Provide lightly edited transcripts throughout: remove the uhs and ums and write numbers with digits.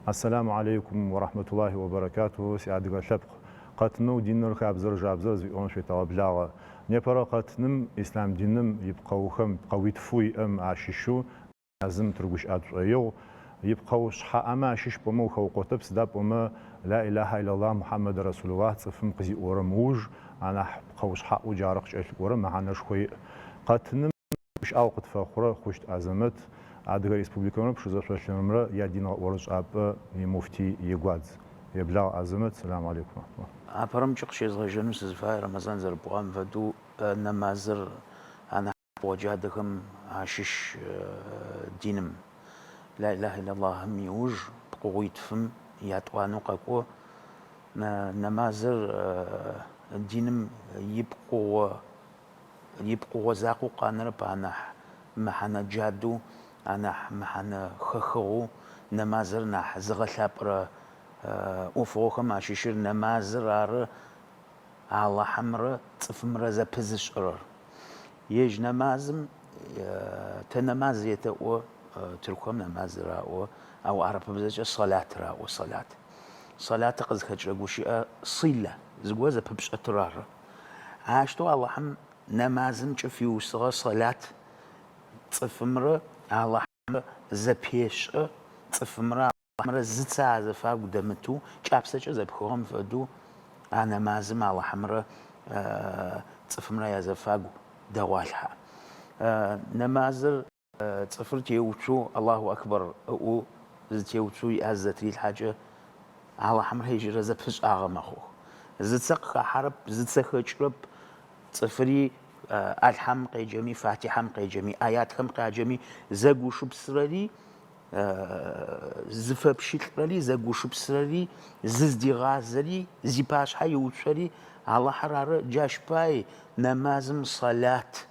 Ассаляму алейкум уарахьматуллахи уабаракатуху, си адыгэ лъэпкъ. Къэтынэу Диныр, хабзэр, жабзэр зыфиӏорэм шъуетэгъэблагъэ. Непэрэ къэтыным ислъам диным ипкъэухэм, пкъэуитфэу иӏэм ащыщэу зым тырыгущыӏэ тшӏоигъу. Ипкъэу шъхьаӏэмэ ащыщ пӏомэ ухэукъотэп, сыда пӏомэ Ла илаха илаллах Мухьаммад расулуллах цӏыфым къызиӏорэм ыуж анахь пкъэу шъхьаӏэу джары къыкӏэлъыкӏорэ мэхьанэшхо иӏ. Къэтыным гущыӏэгъу къытфэхъурэ Хъущт Азэмэт, Адыгэ Республикэмрэ Пшызэ шъолъырымрэ ядин гъэӏорышӏапӏэ имуфтий игуадз. Еблагъ, Азэмэт, сэлам алейкум рахьматуллах. Апэрэмкӏэ къыщезгъэжьэнэу сызыфаер Рэмэзан зэрэпӏуагъэм фэдэу нэмазыр анахь пкъыгъо джадэхэм ащыщ диным. Ла илахьа иллаллахым иуж пкъыгъуитфым ятӏуанэу къэкӏо. Нэмазыр диным ипкъыгъо Ипкъыгъо закъоу къанэрэп анахь мэхьэнэ джадэу, анахь мэхьэнэ хэхыгъэу нэмазыр нахь зыгъэлъапӏэрэ ӏофыгъохэм ащыщыр нэмазыр ары Алахьымрэ цӏыфымрэ зэпызышӏырэр. Ежь нэмазым, тэ нэмаз етэӏо, тыркухэм нэмаз раӏо, ау арапыбзэкӏэ сэлат раӏо, сэлат. Сэлатыр къызхэкӏырэ гущыӏэ сила, зыгорэ зэпыпшӏэтыр ары. Ащтэу Алахьым нэмазымкӏэ фиусыгъэ сэлат цӏыфымрэ Алахьымрэ зэпешӏэ, цӏыфымрэ Алахьымрэ зы цэ азэфагу дэмытэу, кӏапсэкӏэ зэпхыгъэм фэдэу а нэмазым Алахьымрэ цӏыфымрэ язэфагу дэгъуалъхьэ. Нэмазыр. Цӏыфыр теуцоу Аллаху Акбар ыӏоу зытеуцоу иӏэ зызэтырилъхьэкӏэ, Алахьымрэ ежьырэ зэпышӏагъэ мэхъух. Зы цэ къыхахьэрэп, зы цэ хэкӏырэп. Цӏыфыри Алхьам къеджэми, Фатихьэм къеджэми, аятхэм къяджэми, зэгушыпсырэри, зыфэпщылӏырэри, зэгушыпсырэри, зыздигъазэри, зипашъхьэ иуцори Алахьыр ары. Джащ пай нэмазым сэлат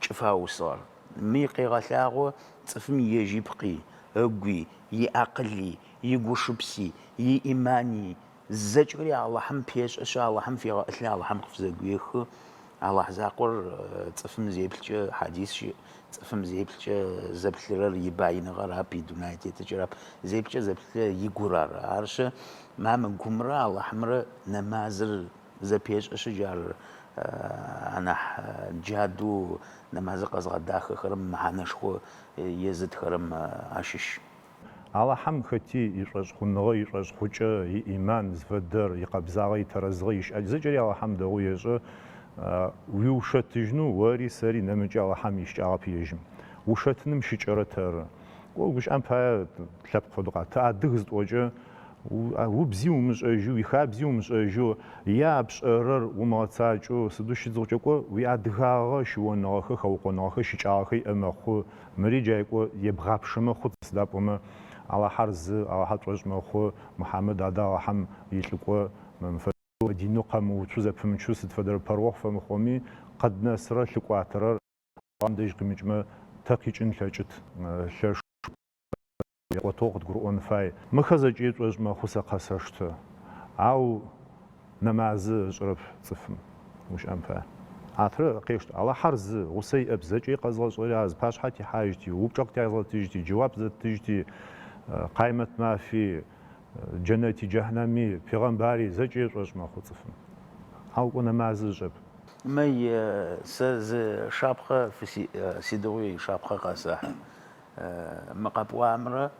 кӏыфаусыгъэр. Мый къегъэлъагъо цӏыфым ежь ипкъи, ыгуи, иакъыли, игушыпси, иимани, зэкӏэри Алахьым пешӏэшъ, Алахьым фегъэӏылъы, Алахьым къыфызэгуехы. Алахь закъор цӏыфым зеплъкӏэ, хьадис щыӏ, цӏыфым зеплъкӏэ зэплъырэр ибаиныгъэр ап, идунай тетыкӏэр ап, зеплъкӏэ зэплъырэр игур ары. Арышъы, ма мы гумрэ Алахьымрэ нэмазыр Зэпешӏэшъы джар анахь джадэу нэмазыр къэзгъэдахэхэрэм мэхьанэшхо езытхэрэм ащыщ. Алахьэм хэти ишӏошъхъуныгъэ, ишӏошъхъукӏэ, иӏиман зыфэдэр, икъэбзагъэ, итэрэзыгъэ, ищыӏакӏэ, зэкӏэри Алахьэм дэгъоу ешӏэ. Уиушэтыжьынэу ори, сэри, нэмыкӏи Алахьэм ищыкӏагъэп ежьым. Ушэтыным щыкӏэрэ тэры. Кӏо, гущыӏэм пае, лъэпкъ фэдэу къа, тыадыг зытӏокӏэ, Убзи умышӏэжьэу, уихабзи умышӏэжьэу, е а пшӏэрэр умыгъэцакӏэу сыдэу щыт зыхъукӏэ, кӏо, уиадыгагъэ щыоныгъэхэр, хэукъоныгъэхэр, щыкӏагъэхэр иӏэ мэхъу. Мыри джай кӏо, ебгъапшэмэ хъут, сыда пӏомэ Алахьэр зы, Алахьэр тшӏошъ мэхъу, Мухьамэд адэ Алахьэм илӏыкӏо, мыфэдэу динэу къэмыуцу, зэпымычэу сыд фэдэрэ пэрыохъу фэмыхъуми, къыднэсырэр, лъыкӏуатэрэр Алахьэм дэжь къимыкӏмэ, тэ къикӏын ылъэкӏыт, лъэш. Икъотыгъэу къыдгурыӏон фай. Мыхэр зэкӏи шӏошъ мэхъу сэ къэсэштэ. Ау нэмазы ышӏырэп цӏыфым. Гущыӏэм пае. Атрэ къештэ. Алахьэр зы, гъусэ иӏэп, зэкӏи къэзгъэшӏыгъэри ары, зыпашъхьэ тихьажьти, упчӏэ къытязгъэтыжьти, джэуап зэттыжьти, къаймэт мафи, джэнэти, джэхьнэми, пегъэмбари, зэкӏи ышӏошъ мэхъу цӏыфым. Ау кӏо нэмазы ышӏэп. Мы сэ зы шапхъэ фысиӏ, сыдигъуи шапхъэ къэсэхьы. Мы къэпӏуагъэмрэ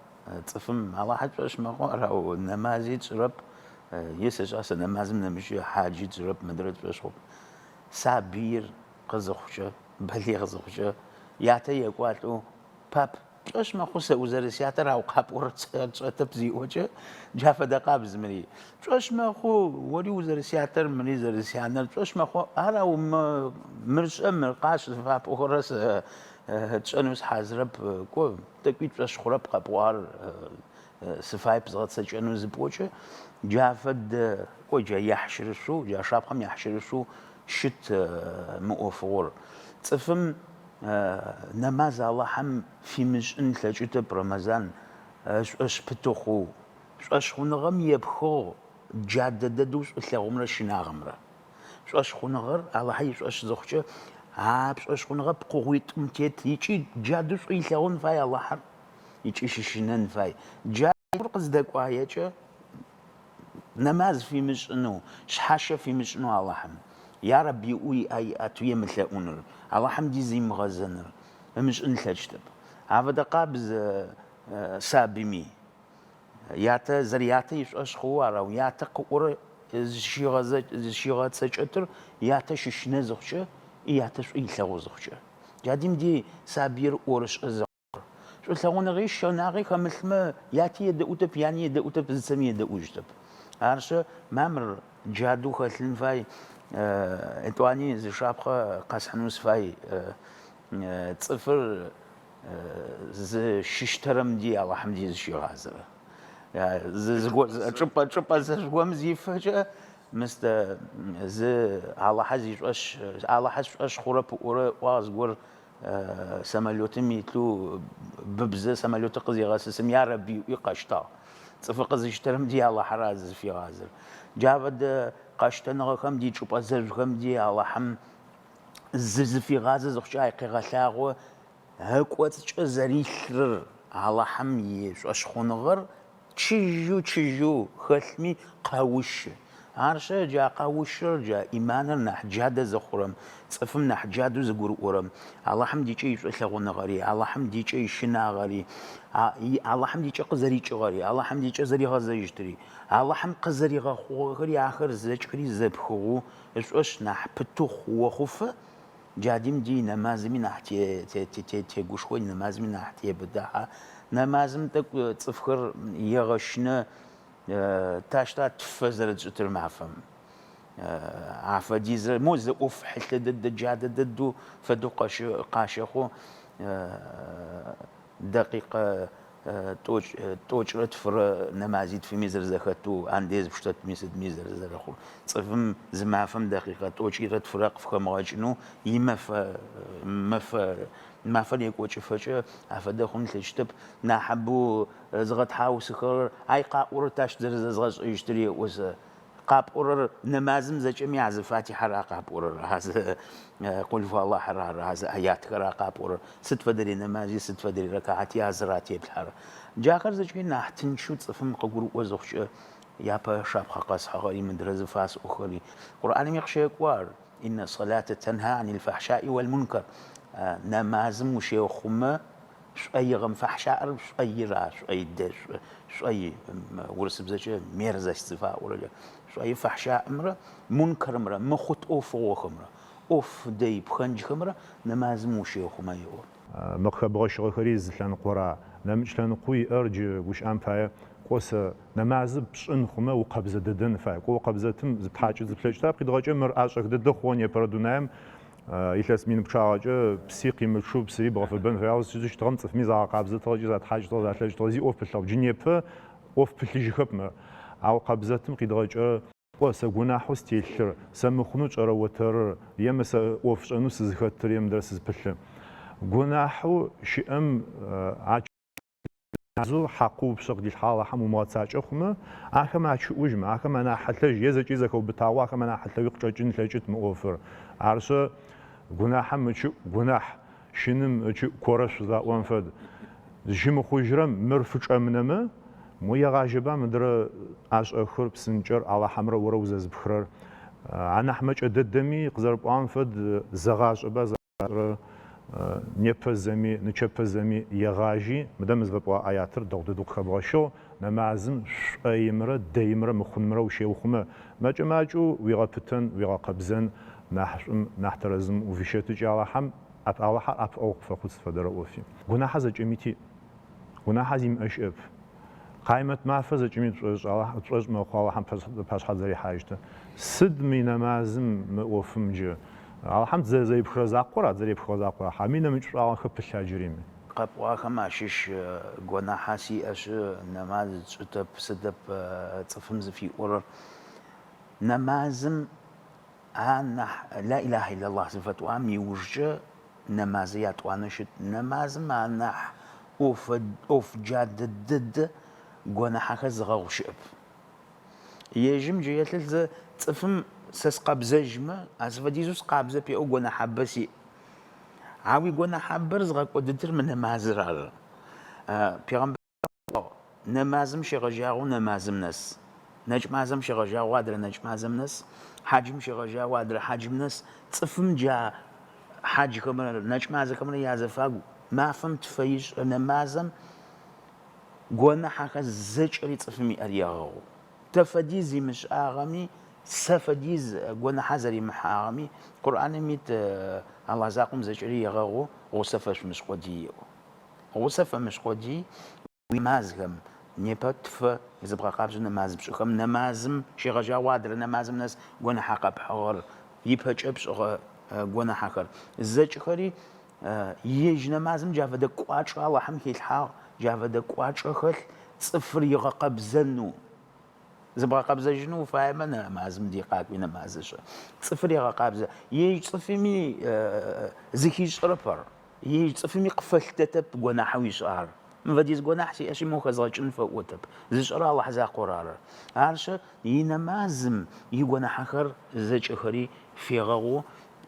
цӏыфым Алахьыр тшӏошъ мэхъу, ар ау нэмази тшӏырэп, е сэшӏа сэ нэмазым нэмыкӏ хьаджи тшӏырэп, мыдрэ тшӏошъ хъурэп. Сабыир къызыхъукӏэ, балигъ зыхъукӏэ, ятэ екӏуалӏэу, Пап, пшӏошъ мэхъу сэ узэрэсятэр, ау къапӏорэр тшӏэтэп зиӏокӏэ, джа фэдэ къабз мыри. Пшӏошъ мэхъу ори узэрэсятэр, мыри зэрэсянэр, пшӏошъ мэхъу, ар ау мыр шӏэ, мыр къашӏ зыфапӏохэрэр сэ Тшӏэнэу сыхьазырэп, кӏо, тӏэкӏуи тшӏошъ хъурэп къэпӏуагъэр, сыфаеп згъэцэкӏэнэу зыпӏокӏэ, джа фэдэ, кӏо, джа яхьщырышъоу, джа шапхъэм яхьщырышъоу щыт мы ӏофыгъор. Цӏыфым нэмаз Алахьэм фимышӏын ылъэкӏытэп Рэмэзан ышӏошъ пытэу хъоу. Шӏошъхъуныгъэм епхыгъ джадэ дэдэу шӏулъэгъумрэ щынагъэмрэ. Шӏошъхъуныгъэр Алахьэ ишӏошъ зыхъукӏэ, а пшӏошъхъуныгъэ пкъыгъуитӏум тет ыкӏи джадэу шӏу илъэгъун фай Алахьэр, ыкӏи щыщынэн фай. Джа. Сабыир къыздэкӏуаекӏэ нэмаз фимышӏынэу, шъхьащэ фимышӏынэу Алахьым, Ярэби ыӏуи ыӏэ ыӏэтэу емылъэӏуныр, Алахьым ди зимыгъэзэныр ымышӏын ылъэкӏытэп. Афэдэ къабз сабыйми. Ятэ зэрятэ ишӏошъ хъоу ар, ау ятэ къыӏорэ зыщигъэцэкӏэтыр ятэ щыщынэ зыхъукӏэ, ятэ шӏу илъэгъу зыхъукӏэ. Джадим ди сабыир ӏорышӏэ зыхъу. Шӏулъэгъуныгъи щынагъи хэмылъмэ, яти едэӏутэп, яни едэӏутэп, зыцэми едэӏужьтэп. Арышъы, мамыр джадэу хэлъын фай. Етӏуани зы шапхъэ къэсхьынэу сыфай. Цӏыфыр зыщыщтэрэм ди Алахьым ди зыщигъазэрэ. Чӏыпӏэ чӏыпӏэ зэжъугом зифэкӏэ, мыстэ зы Алахьэ зишӏошъ, Алахьэ сшӏошъ хъурэп ыӏорэ ыӏуагъ зыгор Самолетым итэу быбзэ самолетыр къызегъэсысым, ярэби ыӏуи къэщтагъ. Цӏыфыр къызыщтэрэм ди Алахьыр ары зыфигъазэр. Джа фэдэ къэщтэныгъэхэм ди чӏыпӏэ зэжъухэм ди Алахьым зызыфигъазэ зыхъукӏэ ай къегъэлъагъо ыкӏоцӏкӏэ зэрилъырэр, Алахьым ишӏошъхъуныгъэр Чыжьэу, чыжьэу хэлъми къэущы. Арышъы, джа къэущырэр, джа ӏиманыр нахь джадэ зыхъурэм, цӏыфым нахь джадэу зыгурыӏорэм, Алахьым дикӏэ ишӏулъэгъуныгъэри, Алахьым дикӏэ ищынагъэри, Алахьым дикӏэ къызэрикӏыгъэри, Алахьым дикӏэ зэригъэзэжьытри, Алахьым къызэригъэхъугъэхэри ахэр зэкӏэри зэпхыгъэу ышӏошъ нахь пытэу охъуфэ, Джадим ди нэмазыми нахь тегушхо, нэмазыми нахь тебыдыхьэ. Нэмазым тӏэкӏу цӏыфхэр егъэщынэ, тащта тфэ зэрэтшӏытыр мафэм. Афэдизрэ, мо зы ӏоф хьылъэ дэдэ, джадэ дэдэу фэдэу къащэхъу, Дакъикъэ тӏокӏрэ тфырэ нэмазитфыми зэрэзэхэтэу, андез пштэтми сыдми зэрэзэрэхъур. Цӏыфым зы мафэм дакъикъэ тӏокӏирэ тфырэ къыфхэмыгъэкӏынэу имэфэ мэфэ мафэр екӏокӏыфэкӏэ афэдэ хъун ылъэкӏытэп. Нахьыбэу зыгъэтхьаусыхэрэр, ай къаӏорэр тащ зэрэзэзгъэшӏэжьыщтыр еӏо сэ. Къапӏорэр нэмазым зэкӏэми а зы Фатихьэра къапӏорэр, а зы Къулхуаллахьыр ары, а зы аятхэра къапӏорэр, сыд фэдэри нэмази, сыд фэдэри рэкахьати а зыра теплъхьэрэр. Джахэр зэкӏэри нахь тынчэу цӏыфым къыгурыӏо зыхъукӏэ, япэ шапхъэ къэсхьыгъэри, мыдрэ зыфасӏохэри. Къурӏаными къыщекӏо ар, Иннэ сэлатэ тэнха анил фахьшаи уал мункар. Нэмазым ущеухъумэ, Шӏоигъэм, фахьшаӏыр шӏоир ар, шӏой дэ, шӏой, урысыбзэкӏэ мерзость зыфаӏорэкӏэ, шӏои фахьшаӏымрэ мункэрымрэ, мыхъут ӏофыгъохэмрэ, ӏоф дэй пхэнджхэмрэ нэмазым ущехъумэ еӏо. Мы къыхэбгъэщыгъэхэри зы лъэныкъора, нэмыкӏ лъэныкъоу иӏэр джы гущыӏэм пае, кӏо сэ нэмазыр пшӏын хъумэ укъэбзэ дэдэн фае. Кӏо укъэбзэтым зыптхьакӏы зыплъэкӏыта къидгъэкӏэ мыр ӏэшӏэх дэдэ хъугъэ непэрэ дунаим Илъэс мин пчъагъэкӏэ пси къимычъэу псыри бгъэфэбэн фэягъэу зыщытыгъэм цӏыфми загъэкъабзэтыгъ ыкӏи затхьакӏытыгъ, залъэкӏытыгъ, зи ӏоф пылъыгъэп. Джы непэ ӏоф пылъыжьыхэп мыр. Ау къэбзэтым къидгъэкӏырэр, кӏо, сэ гунахьэу стелъыр, сэ мыхъунэу чӏэрэ отэрыр, е мы сэ ӏоф шӏэнэу сызыхэтыр, е мыдрэ сызпылъыр. Гунахьэу щыӏэм а. Зэу хьакъэу упшъэ къыдилъхьагъ Алахьым умыгъэцакӏэ хъумэ, ахэм ачыӏужьмэ, ахэм анахь хьылъэжь е зэкӏи зэхэубытагъэу ахэм анахь хьылъэуи къычӏэкӏын ылъэкӏыт мы ӏофыр. Арышъы, гунахьым ычыӏу гунахь, щыным ычыӏу корэшъу заӏом фэд. Зыщымыхъужьырэм мыр фычӏэмынэмэ, мо егъажьэба мыдрэ ӏэшӏэхыр, псынкӏэр, Алахьымрэ орэ узэзыпхырэр. Анахь мэкӏэ дэдэми, къызэрэпӏуагъэм фэд, зэгъашӏэба, Непэ зэми, нычэпэ зэми егъажьи, мыдэ мы зыфэпӏогъэ аятыр дэгъу дэдэу къыхэбгъэщыгъ, нэмазым шӏоимрэ дэимрэ мыхъунымрэ ущеухъумэ. Мэкӏэ-макӏэу уигъэпытэн, уигъэкъэбзэн, нахьышӏум, нахь тэрэзым уфищэт ыкӏи Алахьэм, Алахьэр ӏэпыӏэгъу къыпфэхъут сыд фэдэрэ ӏофи. Гунахьэ зэкӏэми тиӏ. Гунахьэ зимыӏэ щыӏэп. Къаймэт мафэ зэкӏэми тшӏошӏ, Алахь, тшӏошӏ мэхъу Алахьэм ыпашъхьэ тызэрихьащтыр. Сыд мы нэмазым, мы ӏофым джы? Алахьэм тызэрепхырэ закъор а тызэрепхыгъэ закъор а хьауми нэмыкӏ шӏуагъэхэр пылъа джырими? Къэпӏуахэм ащыщ гонахьэ сиӏэшъы, нэмаз сшӏытэп, сыдэп цӏыфым зыфиӏорэр. Нэмазым анахь Ла илахьа иллаллахь зыфэтӏуагъэм иужкӏэ Нэмазыр ятӏуанэу щыт. Нэмазым анахь ӏоф ӏоф джадэ дэдэ гонахьэхэр зыгъэгъу щыӏэп. Ежьым джы елъылъ зэ цӏыфым сэ сыкъэбзэжьмэ, а зыфэдизэу сыкъабзэп еӏо гонахьабэ сиӏ. А уигонахьабэр зыгъэкӏодытыр мы нэмазыр ары. Пегъэмбар. Нэмазым щегъэжьагъэу нэмазым нэс, нэкӏмазэм щегъэжьагъэу адрэ нэкӏмазэм нэс, хьаджым щегъэжьагъэу адрэ хьаджым нэс, цӏыфым джа хьаджхэмрэ нэкӏмазэхэмрэ язэфагу мафэм тфэ ишӏырэ нэмазэм гонахьэхэр зэкӏэри цӏыфым иӏэр егъэгъу. Тэ фэдиз имышӏагъэми, сэ фэдиз гонахьэ зэримыхьагъэми, Къурӏаным ит Аллах закъом зэкӏэри егъэгъу, гъусэ фэшъумышӏ къодый еӏо. Гъусэ фэмышӏ къодый уинэмазхэм, непэ тфэ зыбгъэкъабзэу нэмаз пшӏыхэм, нэмазым щегъэжьагъэу адрэ нэмазым нэс гонахьэ къэпхьыгъэр, ипэкӏэ пшӏыгъэ гонахьэхэр, зэкӏэхэри ежь нэмазым джа фэдэ кӏуачӏэ Алахьым хилъхьагъ, джа фэдэ кӏуачӏэ хэлъ цӏыфыр игъэкъэбзэнэу. Зыбгъэкъэбзэжьынэу уфаемэ, нэмазым дей къакӏуи нэмаз ышӏы. Цӏыфыр егъэкъабзэ. Ежь цӏыфыми зыхишӏэрэп ар. Ежь цӏыфыми къыфэлъытэтэп гонахьэу ишӏагъэр. Мы фэдиз гонахь сиӏэшъи моу хэзгъэкӏын фэӏотэп. Зышӏэрэр Алахь закъор ары. Арышъы, инэмазым игонахьэхэр зэкӏэхэри фегъэгъу,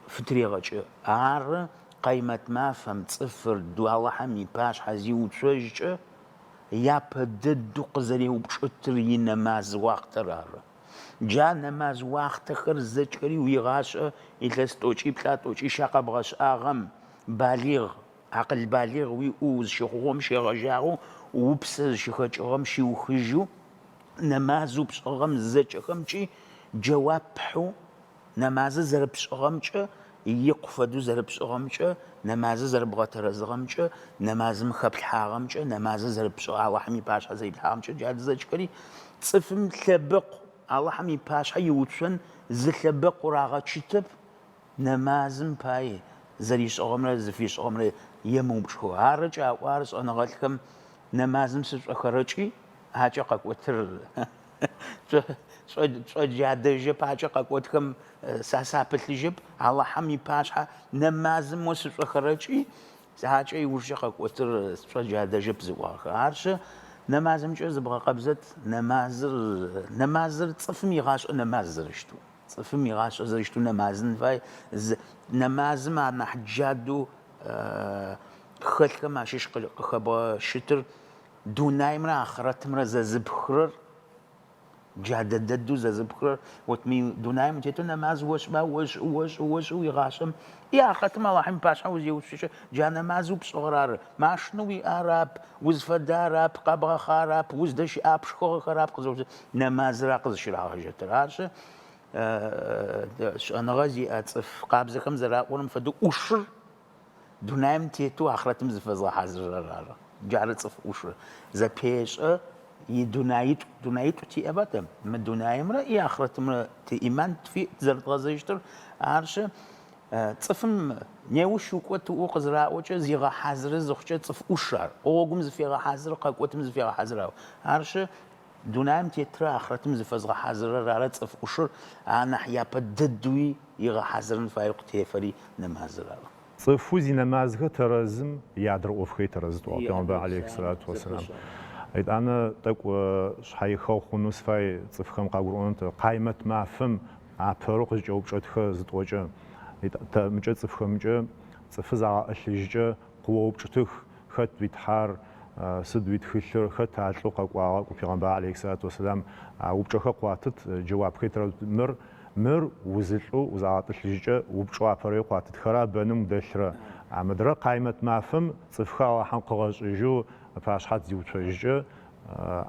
фытырегъэкӏы. Ары Къаймэт мафэм цӏыфыр Алахьым ипашъхьэ зиуцожькӏэ, япэ дэдэу къызэреупчӏытыр инэмаз уахътэр ары. Джа нэмаз уахътэхэр зэкӏэри уигъашӏэ илъэс тӏокӏиплӏа тӏокӏища къэбгъэшӏагъэм балигъ, акъыл балигъ уиӏэу узщыхъугъэм щегъэжьагъэу упсэ зыщыхэкӏыгъэм щиухыжьэу нэмазэу пшӏыгъэм зэкӏэхэмкӏи джэуап пхьэу Нэмазыр зэрэпшӏыгъэмкӏэ, икъу фэдэу зэрэпшӏыгъэмкӏэ, нэмазыр зэрэбгъэтэрэзыгъэмкӏэ, нэмазым хэплъхьагъэмкӏэ, нэмазыр зэрэпшӏыгъэ Алахьым ипашъхьэ зэриплъхьагъэмкӏэ, джа зэкӏэхэри цӏыфым лъэбэкъу, Алахьым ипашъхьэ иуцон зы лъэбэкъу рагъэчытэп, нэмазым пае зэришӏыгъэмрэ зыфишӏыгъэмрэ емыупчӏхэу. Ары кӏаӏуагъэр шӏэныгъэлӏхэм нэмазым сышӏохэрэкӏи, акӏэ къэкӏотыр. Шӏоджадэжьэп, акӏэ къэкӏотхэм са сапылъыжьэп, Алахьэм ипашъхьэ нэмазым мо сышӏохэрэкӏи, акӏэ иужкӏэ къэкӏотыр сшӏоджадэжьэп зыӏуагъэхэр. Арышъы, нэмазымкӏэ зыбгъэкъэбзэт, нэмазыр, нэмазыр цӏыфым игъашӏэ нэмаз зэрэщытэу, цӏыфым игъашӏэ зэрэщытэу нэмазын фай, нэмазым анахь джадэу хэлъхэм ащыщ къыхэбгъэщытыр Дунаимрэ ахърэтымрэ зэзыпхырэр, джадэ дэдэу зэзыпхырэр, вот мы дунаим утетэу нэмаз ошӏба, ошӏы, ошӏы, ошӏы уигъашӏэм, и ахърэтым Алахьым ыпашъхьэ узеуцукӏэ, джа нэмазэу пшӏыгъэр ары, машинэу уиӏарап, узфэдарап, къэбгъэхъарап, уздэщыӏа пшхыгъэхэрап къызэу, нэмазыра къызщырагъэжьэтыр. Арышъы, шӏэныгъэ зиӏэ цӏыф къабзэхэм зэраӏорэм фэдэу ӏушыр Дунаим тетэу ахърэтым зыфэзгъэхьазырырэр ары. Джары цӏыф ӏушыр. Зэпешӏэ идунаитӏу. Дунаитӏу тиӏэба тэ? Мы дунаимрэ и ахърэтымрэ тиӏиман тфиӏ тызэрыдгъэзэжьыщтыр. Арышъы, цӏыфым неущ укӏот ыӏоу къызыраӏокӏэ, зигъэхьазыры зыхъукӏэ цӏыф ӏуш ар. Гъогум зыфегъэхьазыры, къэкӏотым зыфегъэхьазыры ау. Арышъы, дунаим тетрэ ахърэтым зыфэзгъэхьазырырэр ары цӏыф ӏушыр анахь япэ дэдэуи игъэхьазырын фаеу къытефэри нэмазыр ары. Цӏыфэу зинэмазхэр тэрэзым иадрэ ӏофхэри тэрэзы тӏуагъ, Пегъэмбар алейхи сэлату уэсэлам. Етӏанэ тӏэкӏу шъхьэихыгъ хъунэу сыфай цӏыфхэм къагурыӏонэу тэ Къаймэт мафэм апэрэу къызкӏэупчӏэтхэ зытӏокӏэ, тэ мыкӏэ цӏыфхэмкӏэ цӏыфы загъэӏылъыжькӏэ къыоупчӏытых, хэт уи Тхьар, сыд уитхылъыр, хэт а лӏэу къэкӏуагъэр, кӏо Пегъэмбар алейхи сэлату уэсэлам а упчӏэхэр къуатыт, джэуапхэри тэрэз мыр Мыр узылӏэу узагъэтӏылъыжькӏэ упчӏэу апэрэу къуатытхэра бэным удэлърэ? А мыдрэр къаймэт мафэм цӏыфхэр Алахьэм къыгъэшӏыжьэу ыпашъхьэ тызиуцожькӏэ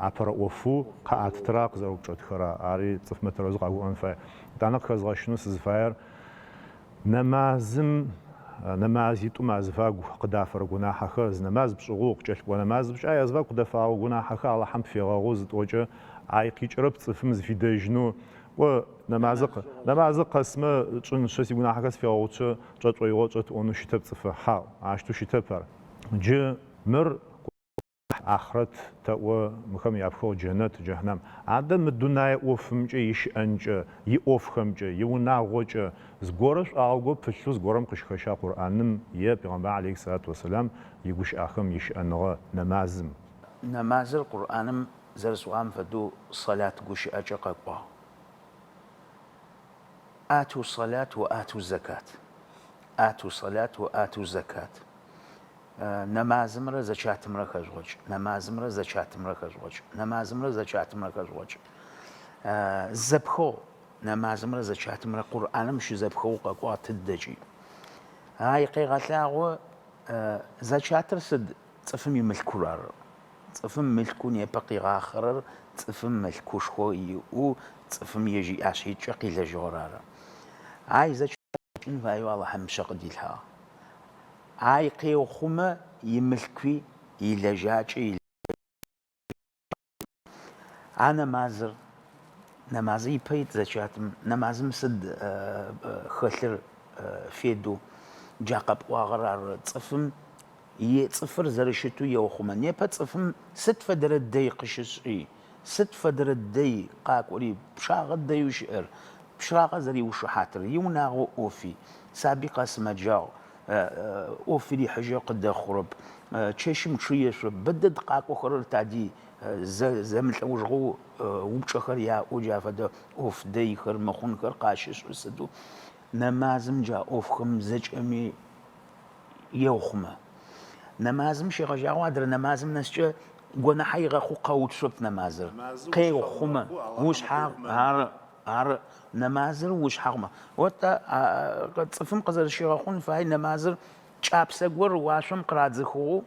апэрэ ӏофэу къаӏатытыра къызэрэупчӏэтхэра? Ари цӏыфмэ тэрэзэу къагурыӏон фае. Етӏанэ къыхэзгъэщынэу сызыфаер нэмазым нэмазитӏум азыфагу къыдафэрэ гунахьэхэр, зы нэмаз пшӏыгъэу къыкӏэлъыкӏорэ нэмаз пшӏыкӏэ ай азыфагу къыдэфагъэ гунахьэхэр Алахьэм пфегъэгъу зытӏокӏэ, ай къикӏырэп цӏыфым зыфидэжьынэу Кӏо, нэмазыр, нэмазыр къэсмэ, тшӏынышъэ, сигунахьэхэр сфегъэгъуцэ, тшӏэ тшӏоигъо тшӏэ тӏонэу щытэп цӏыфыр. Хьау, ащтэу щытэп ар. Джы мыр ахърэт тэӏо, мыхэм япхыгъ джэнэт, джэхьнам. Адэ мы дунае ӏофымкӏэ, ищыӏэнкӏэ, иӏофхэмкӏэ, иунагъокӏэ зыгорэ шӏуагъэ пылъэу зыгорэм къыщыхэща Къурӏаным е Пегъэмбар алейхи сэлату уэсэлам игущыӏэхэм, ищыӏэныгъэ, нэмазым? Нэмазыр Къурӏаным Зэрэсӏуагъэм фэдэу сэлат гущыӏэкӏэ къэкӏуагъ. Ату сэлат о ату зэкат. Ату сэлат о ату зэкат. Нэмазымрэ зэчатымрэ хэжъугъэкӏ, нэмазымрэ зэчатымрэ хэжъугъэкӏ, нэмазымрэ зэчатымрэ хэжъугъэкӏ. Зэпхыгъ нэмазымрэ зэчатымрэ Къурӏаным щызэпхыгъэу къэкӏуагъ тыдэкӏи. Ай къегъэлъагъо зэчатыр сыд цӏыфым имылъкур ары. Цӏыфым мылъку непэ къигъахъэрэр цӏыфым мылъкушхо иӏэу цӏыфым ежь иӏашъхьитӏукӏэ къилэжьыгъэр ары. Ай зэчат фаеу Алахьым ыпшъэ къыдилъхьагъ. Ай къеухъумэ имылъкуи, илэжьакӏи, А нэмазыр, нэмазыр ипэ ит зэчатым, нэмазым сыд хэлъыр федэу, джа къэпӏуагъэр ары, цӏыфым е цӏыфыр зэрэщытэу еухъумэ. Непэ цӏыфым сыд фэдэрэ дэй къыщышӏи, сыд фэдэрэ дэй къакӏори, пчъагъэ дэеу щыӏэр, пчъагъэ зэриушыхьатыр, иунагъо ӏофи, сабый къэсымэджагъ, ӏоф рихьыжьэу къыдэхъурэп, чэщым чъыешъурэп, бэдэд къакӏохэрэр тади зэмылӏэужыгъоу упчӏэхэр яӏэу джа фэдэ ӏоф дэйхэр, мыхъунхэр къащышӏэу сыдэу нэмазым джа ӏофхэм зэкӏэми еухъумэ. Нэмазым щегъэжьагъэу адрэ нэмазым нэскӏэ гонахьэ игъэхъу къэуцурэп нэмазыр. Къеухъумэ. Ушъхьагъу, ары, ары. Нэмазыр ушъхьагъу мэхъу. Вот цӏыфым къызэрэщигъэхъун фай нэмазыр кӏапсэ гор уашъом къырадзыхыгъэу,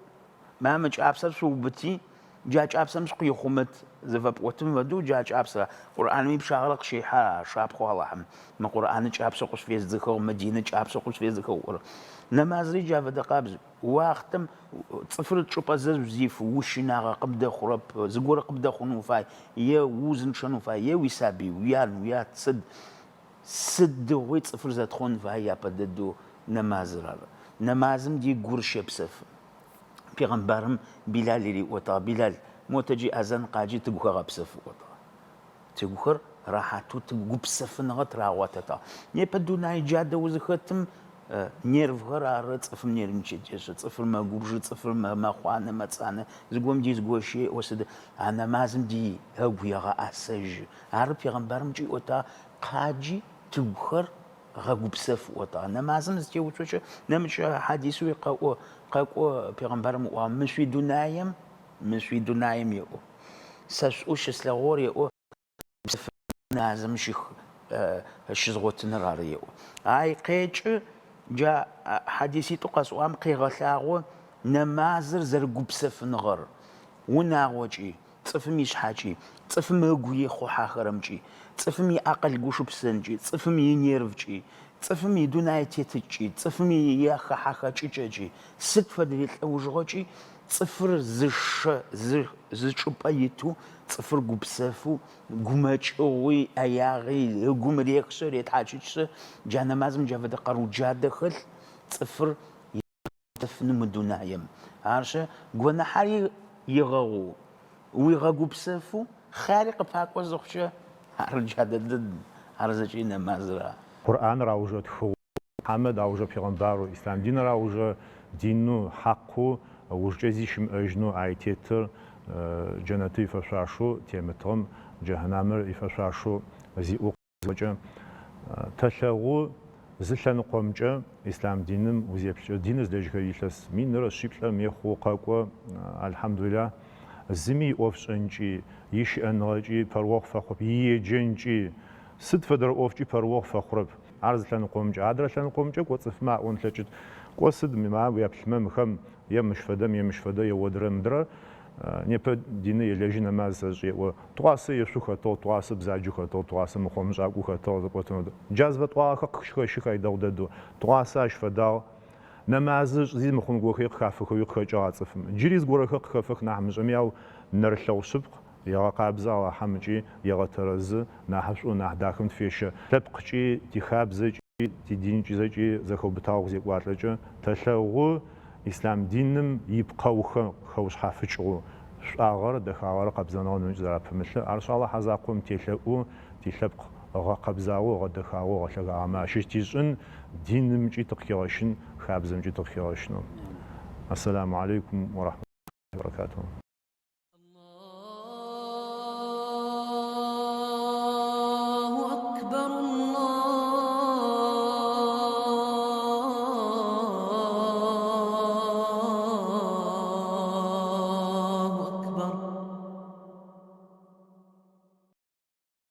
Ма мы кӏапсэр шъуубыти, джа кӏапсэм шъукъихъумэт зыфэпӏотым фэдэу джа кӏапсэр, Къурӏаными пчъагъэрэ къыщехьэ а шапхъэу Алахьым, мы Къурӏаны кӏапсэу къышъуфездзыхыгъ, мы дины кӏапсэу къышъуфездзыхыгъ ыӏорэр. Нэмазри джа фэдэ къабз. Уахътэм цӏыфыр чӏыпӏэ зэжъу зифэу, ущынагъэ къыбдэхъурэп, зыгорэ къыбдэхъун уфай, е уузынчъэн уфай, е уисабый, уян, уят, сыд, сыдигъуи цӏыфыр зэтхъон фай япэ дэдэу нэмазыр ары. Нэмазым ди гур щэпсэфы. Пегъэмбарым Билал риӏотагъ, Билал, мо тэджи азэн къаджи тыгухэр гъэпсэф ыӏотагъ. Тыгухэр рэхьатэу тыгу гупсэфыныгъэ тырагъотэтагъ. Непэ дунай джадэ узыхэтым нервхэр ары цӏыфым нервничать ешӏы, цӏыфыр мэгубжы, цӏыфыр мэхъуанэ, мэцӏанэ, зыгом ди зыгощи еӏо сыд, а нэмазым ди ыгу егъэӏасэжьы. Ары пегъэмбарым кӏиӏотагъ, къаджи тыгухэр гъэгупсэф ыӏотагъ. Нэмазым зытеуцокӏэ, нэмыкӏ хьадисэуи къэӏо, къэкӏо пегъэмбарым ыӏуагъ, мы шъуидунаем, мы шъуидунаем еӏо, сэ шӏу щыслъэгъугъэр еӏо, гупсэф нэмазым щых, щызгъотыныр ары еӏо. Ай къекӏы, джа хьадиситӏу къэсӏуагъэм къегъэлъагъо нэмазыр зэрэгупсэфыныгъэр, унагъокӏи, Цӏыфым ишъхьакӏи, цӏыфым ыгу ихъухьахэрэмкӏи, цӏыфым иакъыл гушыпсэнкӏи, цӏыфым инервкӏи, цӏыфым идунае тетыкӏи, цӏыфым ихэхьэ-хэкӏыкӏэкӏи, сыд фэдэ лӏэужыгъокӏи цӏыфыр зы шэ, зы чӏыпӏэ итэу, цӏыфыр гупсэфэу, гумэкӏыгъуи, ӏэягъи ыгум рехышъэ, ретхьакӏыкӏышъэ, джа нэмазым джа фэдэ къарыу джадэ хэлъ, цӏыфыр дэфыну мы дунаем. Арышъы, гонахьари егъэгъу, уигъэгупсэфу, хъяри къыпакӏо зыхъукӏэ, ар джадэ дэд, ар зэкӏи нэмазра. Къурӏаныр аужрэ тхыгъэу, Мухьаммэд аужрэ пегъэмбарэу, ислъам диныр аужрэ динэу, хьакъэу, ыужкӏэ зи щымыӏэжьынэу ай тетыр джэнэтыр ифэшъуашэу темытыгъэм джэхьнамыр ифэшъуашэу зиӏэу Зэкӏэ тэлъэгъу зы лъэныкъомкӏэ ислъам диным узеплъкӏэ, диныр зылэжьхэр илъэс минрэ шъиплӏэм ехъу къэкӏо, алхьамдулилахь, зыми иӏофшӏэнкӏи, ищыӏэныгъэкӏи пэрыохъу фэхъурэп, иеджэнкӏи, сыд фэдэрэ ӏофкӏи пэрыохъу фэхъурэп. Ар зы лъэныкъомкӏэ. Адрэ лъэныкъомкӏэ кӏо цӏыфмэ аӏон лъэкӏыт, кӏо сыд ма уяплъымэ мыхэм Е мыщ фэдэм, е мыщ фэдэ, е одрэ мыдрэ. Непэ дины елэжьы нэмаз сэшӏ еӏо. Тыгъуасэ ешъу хэтыгъ, тыгъуасэ бзаджэу хэтыгъ, тыгъуасэ мыхъо-мышӏакӏоу хэтыгъ зэпӏотынэу. Джа зыфэтӏуагъэхэр къыхэщых ай дэгъу дэдэу. Тыгъуасэ ащ фэдагъ. Нэмазы ышӏызи мыхъун горэхэри къыхафэхэуи къыхэкӏыгъ а цӏыфым. Джыри зыгорэхэр къыхэфэх нахь мышӏэми, ау нэрылъэгъу шъыпкъ, егъэкъабзэ Алахьэм ыкӏи егъэтэрэзы, нахьышӏу, нахь дахэм тыфещэ. Лъэпкъкӏи, тихабзэкӏи, тидинкӏи зэкӏи зэхэубытагъэу къызекӏуалӏэкӏэ тэлъэгъу ислъам диным ипкъэухэр хэушъхьафыкӏыгъэу, шӏуагъэрэ дэхагъэрэ къэбзэныгъэ нэмыкӏ зэрапымылъыр. Арышъ, Алахьэ закъом телъэӏу, тилъэпкъ гъэкъэбзагъэу, гъэдэхагъэу, гъэлъэгагъэмэ ащыщ тишӏын, динымкӏи тыкъыхигъэщын, хабзэмкӏи тыкъыхигъэщынэу. Ассаламу алейкум уа рахматуллахи ва баракатуху.